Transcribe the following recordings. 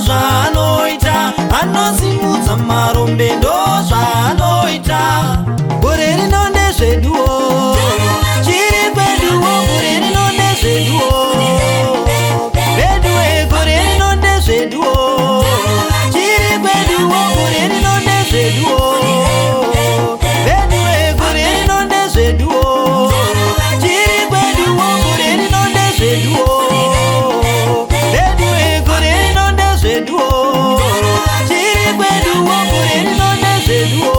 Ndozvaanoita, anosimudza marombe, ndozvaanoita. Gore rino ndezveduwo, chiri kweduwo. Gore rino ndezveduwo, veduwe. Gore rino ndezveduwo, chiri kweduwo. Gore rino ndezveduwo, veduwe. Gore rino ndezveduwo, chiri kweduwo. Gore rino ndezveduwo, veduwe. Gore rino ndezveduwo, chiri kweduwo. Gore rino ndezveduwo.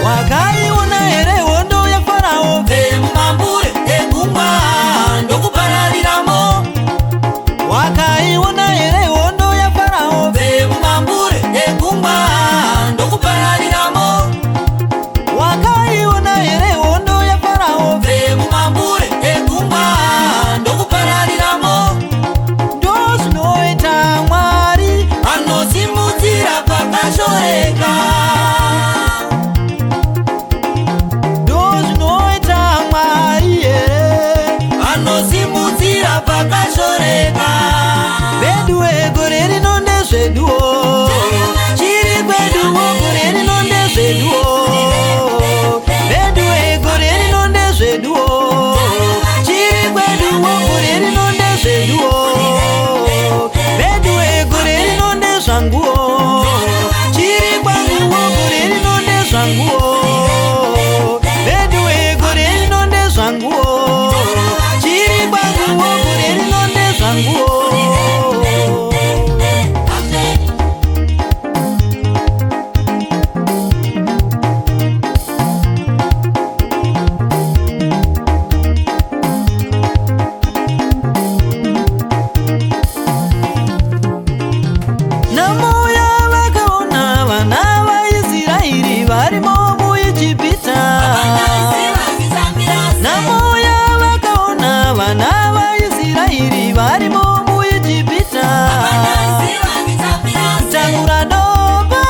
Wakaiona here hondo yaFarao? Mumambure egungwa ndokuparariramo. Wakaiona here hondo yaFarao? Mumambure egungwa ndokuparariramo. Wakaiona here hondo yaFarao? Mumambure egungwa ndokuparariramo. Ndozvinoita Mwari, anosimudzira pakashoreka. Ndozvinoita Mwari here, anosimudzira pakashoreka. Veduwe, gore rino ndezveduwo, chiri kweduwo. Gore rino ndezveduwo, veduwe. Gore rino ndezveduwo, chiri kweduwo. Gore rino ndezveduwo, veduwe. Gore rino ndezvanguwo, chiri kwanguwo. Gore rino ndezvanguwo, veduwe. Gore rino ndezvanguwo, chiri kwanguwo. Gore rino ndezvanguwo. Namoya vakaona vana vaIsraeri varimo muIjipita. Namoya vakaona vana vaIsraeri varimo muIjipita. Takura dombo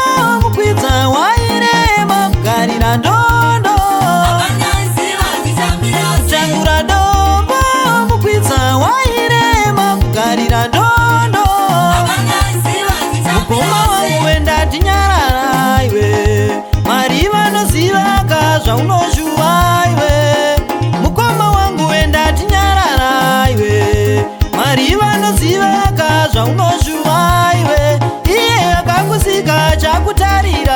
mukwidza wairema, kugarira ndondo. Takura dombo mukwidza wairema, kugarira ndondo. Mukoma wangu, wenda tinyarara iwe, Mwari vanozivaka zvaunoshuva iwe. Mukoma wangu, wenda tinyarara iwe, Mwari vanozivaka zvaunoshuva iwe. Iye akakusika chakutarira.